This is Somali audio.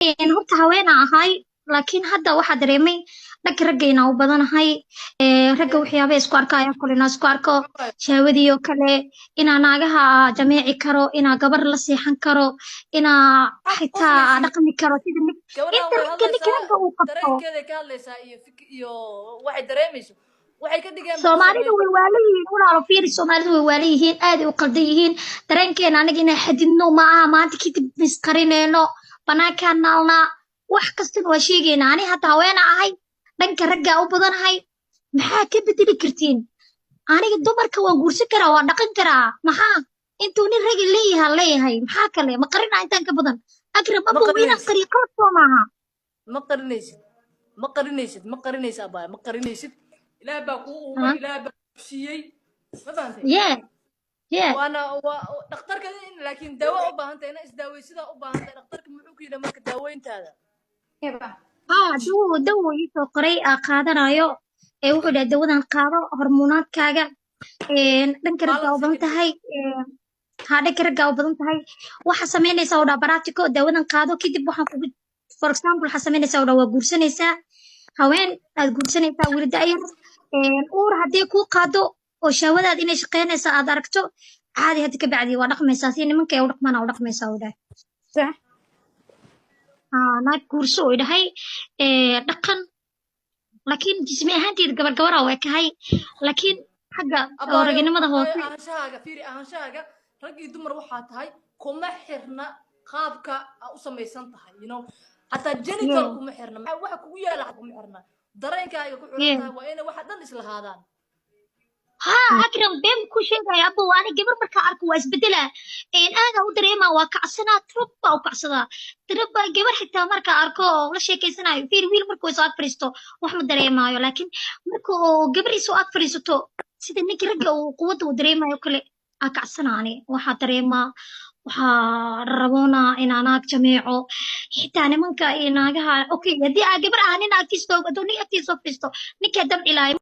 Horta haweenaa ahay, laakiin hadda waxaa dareemay dhanka ragga inaa u badanahay. Ragga waxyaaba isku arkaya kale inaa isku arko, shahwadii oo kale, inaa naagaha jameeci karo, inaa gabar la seexan karo, inaa xitaa dhaqmi karo sida Gabadhan inta way ninka hadlaysaa, ragga uu qabto. Dareenkeeday ka hadlaysaa iyo iyo waxay dareemayso, waxay ka dhigeen. Soomaalidu way waala yihiin, walaalo. Fiiri, Soomaalidu way waala yihiin, aad ay u qaldan yihiin. Dareenkeena anaga inaan xadidno ma aha. Maanta kadib misqarineyno, banaankaan naalnaa, wax kastana waa sheegaynaa. Ani hadda haweena ahay, dhanka raggaa u badanahay. Maxaa ka bedeli kartiin? Aniga dumarka waan guursan karaa, waan dhaqan karaa. Maxaa intuu nin ragi leeyahay leeyahay? Maxaa kale ma qarinaa intaan ka badan, Akram? Ma Abo, inaan qarinaysid. qariyo qalad soo maaha? Ma qarinaysid, ma qarinaysid, ma qarinaysid, abaya, ma qarinaysid. Ilaah baa kuu uumay, Ilaah baa ku siiyey, ma fahantay? Yeah. Waana waa dhakhtarka in, laakiin daawo u baahan tahay, inaa isdaaweysidaa u baahan tahay. Dhakhtarka muxuu ku yidhi marka daaweyntaada? Haa, dawo ii soo qoray aa qaadanayo. Ee wuxuu dhahay, dawadan qaado, hormoonaadkaaga dhanka raggaa u badan tahay. Haa, dhanka raggaa u badan tahay. Waxaa samaynaysaa oo dhaa baraatiko, dawadan qaado, kadib waxaan kugu, for example, waxaa samaynaysaa oo dhaa waa guursanaysaa, haween aad guursanaysaa, weli da'yar. Uur haddii kuu qaado oo shahwadaad inay shaqaynaysaa aad aragto, caadi hadda ka bacdi waa dhaqmaysaa si nimanka ay u dhaqmaan u dhaqmaysaa, uu dhahay. Haa, naag guurso oo dhahay, dhaqan, laakiin jismi ahaanteeda gabar gabaraa way kahay, laakiin xagga oo Abaayo, raginimada abaayo, hoose. Ahaanshahaaga fiiri, ahaanshahaaga rag iyo dumar waxaa tahay kuma xirna qaabka aa u samaysan tahay, xataa genital kuma xirna. Maxaa waxa kugu yaala kuma xirna, dareenkaaga ku xiran tahay. Waa inay waxa dhan islahaadaan. Haa, Akram, been ku sheegaya, abo. Ani gabar markaa arko waa isbedelaa, aada u dareemaa, waa kacsanaa, turub baa u kacsadaa, turub baa. Gabar xitaa markaa arko oo la sheekeysanayo, fiir, wiil markuu soo ag fadhiisto wax ma dareemaayo, laakiin marka uu gabar isoo ag fadhiisato, sida ninka ragga uu quwadda uu dareemayo kale aa kacsanaa. Ani waxaa dareemaa, waxaa raboonaa inaa naag jameeco, xitaa nimanka iyo naagaha. Okay, haddii aa gabar ah, nin agtiisa, hadduu nin agtiisa soo fadhiisto, ninkaa damci lahay.